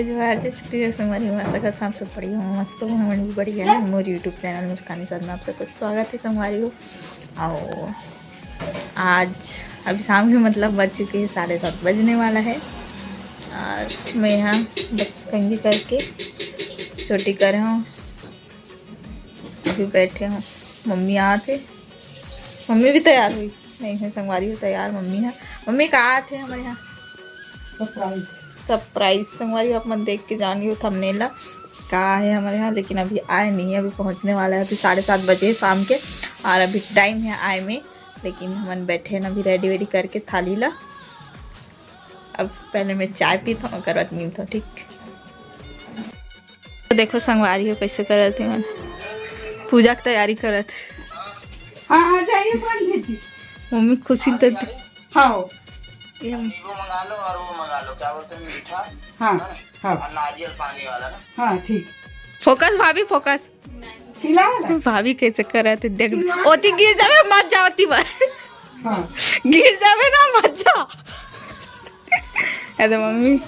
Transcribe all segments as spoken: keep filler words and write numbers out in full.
जोहार, जय श्री कृष्ण संगवारी हो। आशा करत हंव आप सब बढ़िया हो, मस्त हो। हमन भी बढ़िया है। मोर YouTube चैनल मुस्कानी साधना आप सबको स्वागत है संगवारी हो। और आज अभी शाम के मतलब बज चुके हैं, साढ़े सात बजने वाला है। और मैं यहाँ बस कंघी करके चोटी करे हंव, अभी बैठे हंव। मम्मी आत हे, मम्मी भी तैयार होई नहीं है संगवारी हो, तैयार मम्मी है। मम्मी का आत हे हमर यहाँ? सरप्राइज। सरप्राइज संगवारी हो, आप मन देख के जानियो थंबनेल ला का है हमर यहाँ, लेकिन अभी आए नहीं है, अभी पहुँचने वाला है। अभी साढ़े सात बजे है शाम के और अभी टाइम है आए में, लेकिन हमन बैठे हैं ना अभी रेडी वेडी करके थाली ला। अब पहले मैं चाय पीत हंव, ओकर बाद मिलत हंव, ठीक? तो देखो संगवारी हो कैसे करत हे मन, पूजा के तैयारी करत हे। हाँ, आ जाइए पंडित जी। मम्मी खुशी तो हाँ। ये हम नींबू मंगा लो और वो मंगा लो, क्या बोलते हैं, मीठा। हाँ, हाँ। और नारियल पानी वाला ना। हाँ, ठीक। फोकस भाभी, फोकस। छिला वाला? भाभी कैसे करत हे देख। छिला। ओती गिर जाबे, मत जा ओती बार। हाँ। गिर जाबे ना, मत जा। अरे मम्मी,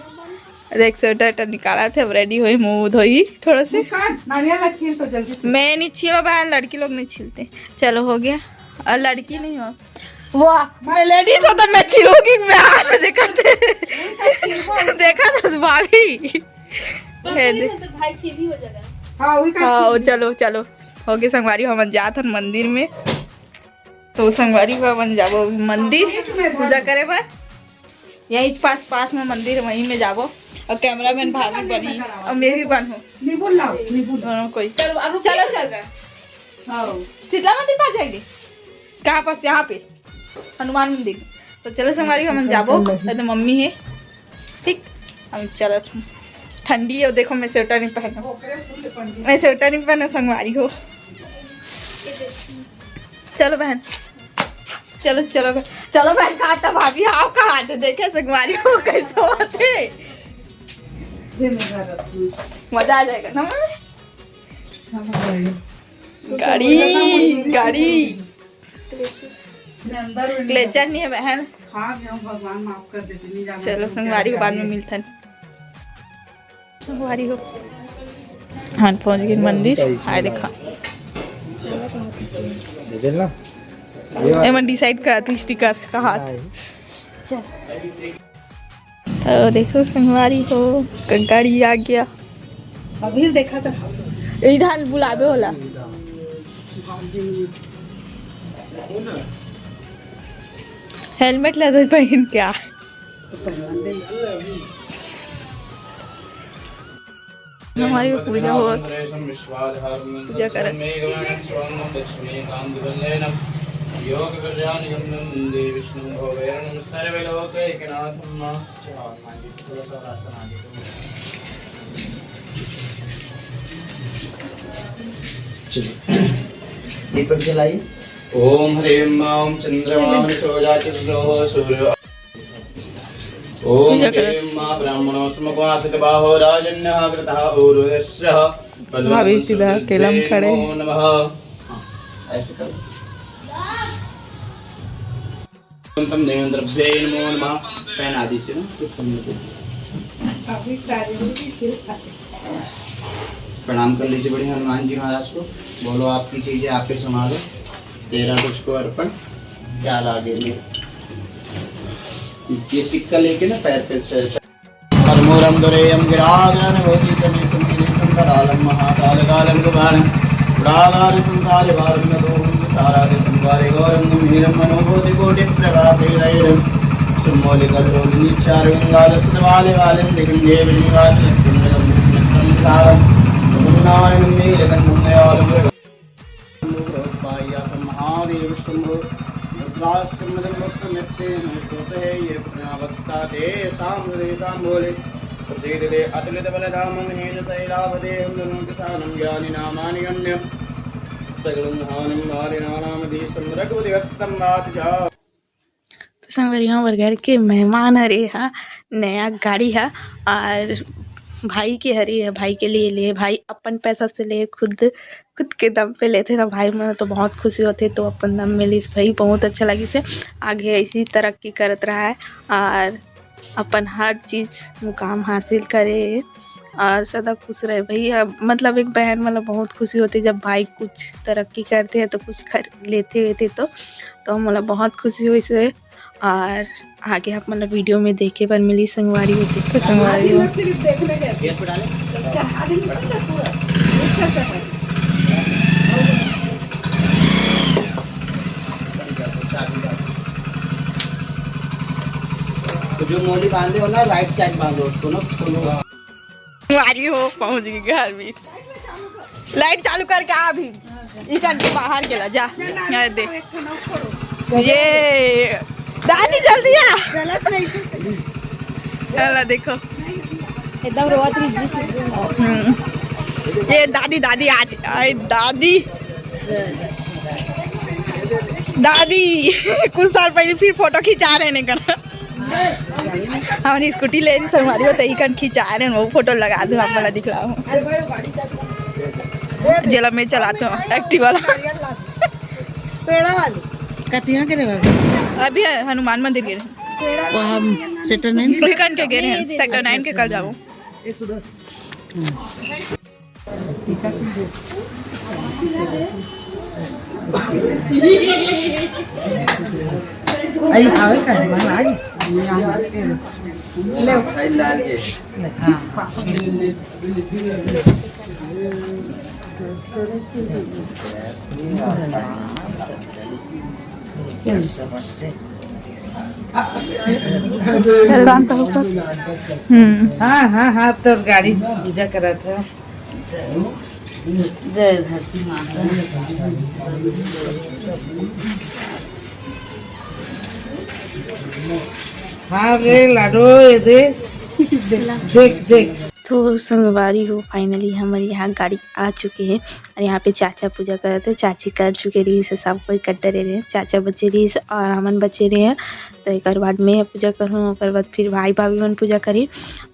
देख स्वेटर वेटर निकालत हे, अब रेडी होई, मुंह धोई थोड़ा से। निकाल, नारियल अच्छी है तो जल्दी से। मैं नहीं छीलो बहन, लड़की लोग नहीं छीलते। चलो हो गया, और लड़की नहीं हो, वाह, मैं लेडीज हो तो मैं छीलूंगी, मैं हाथ देखा थे। देखा था भाभी। बस है वही दे- ना, तो भाई छील ही हो जाएगा। हाँ, वही का हाँ, छील। चलो, चलो, हो गए संगवारी, हमन जात हन मंदिर में। तो संगवारी हो, हमन जाबो मंदिर पूजा करे बर। यही पास, पास में मंदिर है, वहीं में जाबो। और कैमरामैन भाभी बनी और मैं भी बनहूँ। नींबू लाओ, नींबू लाओ। दोनों कोई। चलो, अब चलो, चल गए। हाँ। शीतला मंदिर पास जाएंगे। कहाँ पास? यहाँ पे हनुमान मंदिर। तो चलो संगवारी, हमन जाबो, तो मम्मी है, ठीक, हम चलत हूँ। ठंडी है, देखो मैं स्वेटर नहीं पहना, मैं स्वेटर नहीं पहना संगवारी हो। चलो बहन, चलो, चलो बहन, चलो बहन, कहा था भाभी, आओ कहा थे, देखे संगवारी हो कैसे होते। मजा आ जाएगा ना मम्मी? गाड़ी, गाड़ी। क्लेचर नहीं है बहन। हाँ, भगवान माफ कर देते, नहीं जाना। चलो, संगवारी के बाद में मिलथन। संगवारी हो। हाँ, पहुँच गए मंदिर। आए देखा। देख ना। एमन डिसाइड करा थी स्टिकर का हाथ। चल। तो देखो संगवारी हो, गाड़ी आ गया। अभी देखा था। इधर बुलावे होला। हेलमेट ला दे पहन के आ। तो पहन ले। हमारी पूजा हो, पूजा कर। योग कल्याण गम्यम वंदे विष्णु भवेरणम सर्वलोकैकनाथम। अच्छा, हनुमान जी, थोड़ा सा और आसन आगे करो। चलिए, दीपक जलाइए। ओम ह्रीं मां चंद्रमा सूर्यो सूर्यो। ओम पूजा करो। ह्रीं मां ब्राह्मणो समको आसित बाहो राजन्यः कृतः ऊरुयस्यः। भाभी सीधा केलम खड़े। नमः। हाँ, ऐसे करो। तम देवद्रव्ये नमो नमः। पहना दीजिए ना, कुछ कम नहीं। प्रणाम कर लीजिए बड़े हनुमान जी महाराज को। बोलो, आपकी चीजें आप ही संभालो। तेरा तुझको अर्पण, क्या लागे ले। ये सिक्का लेके ना पैर पे च-, च-, कर्मूरम दुरेयम गिराग्रहण भोजी कने सुंदरी संकरालम महाकाल कालम कुमारम उड़ागार संसार भारम नदोहम सारादि संसारे गौरम गंभीरम मनोभूति कोटि प्रभाते रैरम सम्मोलित कठोर निच्चार गंगाल सुतवाले वालम दिगंजे विलिंगात लक्ष्मी गंभीर सुमित्रम सारम मुकुंदावन गंभीर गंधम दयालम शंभो भगवत्पाय्याथ महादेव शंभो। रुद्राष्टकमलमुक्तमित्तेन स्तोतहे ये पुण्या भक्ता तेषां हृदयेषां भोले। प्रसीद ते अतुलितबलधामं महेश शैलावदेहं धनुं किसानं ज्ञानिनामानि गण्यं सकलं धानं वारिणानामधीशं रघुपति भक्तं वात जा। तो संगवारी हो, हमर घर के मेहमान हरे हा, नया गाड़ी हा और भाई के हरे हा, भाई के लिए लिए, भाई अपन पैसा से ले, खुद, खुद के दम पे लेथे ना भाई मन, तो बहुत खुशी होथे। तो अपन दम में लिस भाई, बहुत अच्छा लगिस हे। आगे ऐसी तरक्की करत रहा है और अपन हर चीज मुकाम हासिल करे और सदा खुश रहे भैया। मतलब एक बहन वाला बहुत खुशी होती है जब भाई कुछ तरक्की करते हैं तो कुछ खर लेते हुए थे तो, तो मोला बहुत खुशी हुई से। और आगे आप मतलब वीडियो में देखे बर मिली संगवारी होते संगवारी हो। तो जो मोली बांधे हो ना, राइट साइड बांधो उसको ना, दोनों। संगवारी हो, पहुंच गई घर भी। लाइट चालू करके आ अभी। इधर के बाहर गेला जा। ये दे। ये दादी जल्दी आ। चला देखो। एकदम रोवत रही जी। हम्म। ये दादी, दादी आज आई दादी। दादी कुछ साल पहले फिर फोटो खिंचा रहे ने कना। हमन स्कूटी ले रही संगवारी हो, तही कन खिंचा रहे हैं, वो फोटो लगा दूँ, आप वाला दिखलाओ। जेला मैं चलाता हूँ एक्टिवा वाला। पेड़ा वाली। कतिया के रे बाबू? अभी है हनुमान मंदिर गे रहे। वहाँ सेक्टर नाइन? वही कन के गे रहे हैं, सेक्टर नाइन के कल जाओ। अरे आवे का है, मन आज। ले। हाँ। हम्म। हाँ, हाँ, हाँ, तोर गाड़ी पूजा करत है। जय धरती माता। हाँ रे लाडो, ये दे। देख, देख। तो संगवारी हो, finally हमर यहाँ गाड़ी आ चुके हे और यहाँ पे चाचा पूजा करत हे। चाची कर चुके रहिस हे, सब कोई कर डरे रहे, चाचा बचे रहिस हे और हमन बचे रहे हैं। तो एकर बाद मैं पूजा करहूँ, ओकर बाद फिर भाई भाभी मन पूजा करी।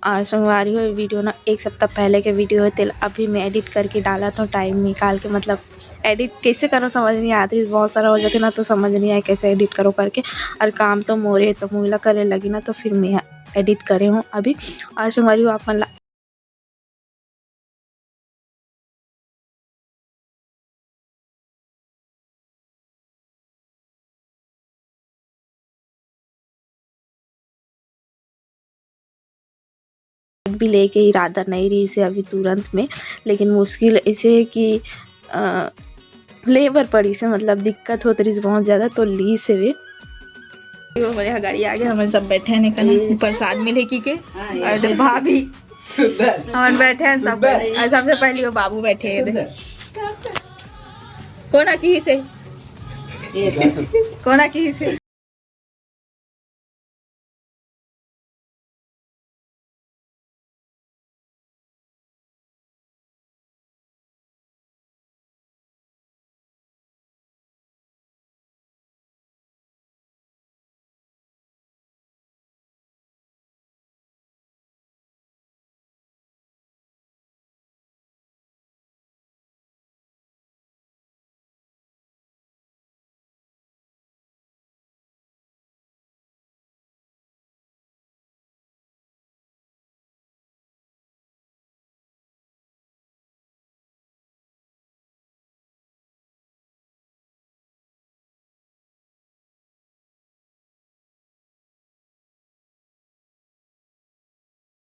और संगवारी हो, वीडियो ना एक सप्ताह पहले के वीडियो हे, तेल अभी मैं एडिट करके डालत हूँ, टाइम निकाल के। मतलब एडिट कैसे करो समझ नहीं आती, बहुत सारा हो जाते ना, तो समझ नहीं आए कैसे एडिट करो करके। और काम तो मोरे, तो मोला करे लगी ना, तो फिर मैं एडिट करे हूँ अभी। और संगवारी हो, आप मन ला भी लेके इरादा नहीं रहिस हे अभी तुरंत में, लेकिन मुश्किल ऐसे है कि, अ, ले बर पड़िस हे, मतलब दिक्कत होत रहिस बहुत ज़्यादा, तो लीस हे वे। वो हमारे यहाँ गाड़ी आ गया, हमन सब बैठे हैं कना, प्रसाद मिले की के, हाँ, ये और भाभी सुंदर। हमन बैठे हैं सब, सुंदर। और सबसे पहले वो बाबू बैठे हैं। सुंदर। कोना किहिस हे? ये कोना किहिस हे?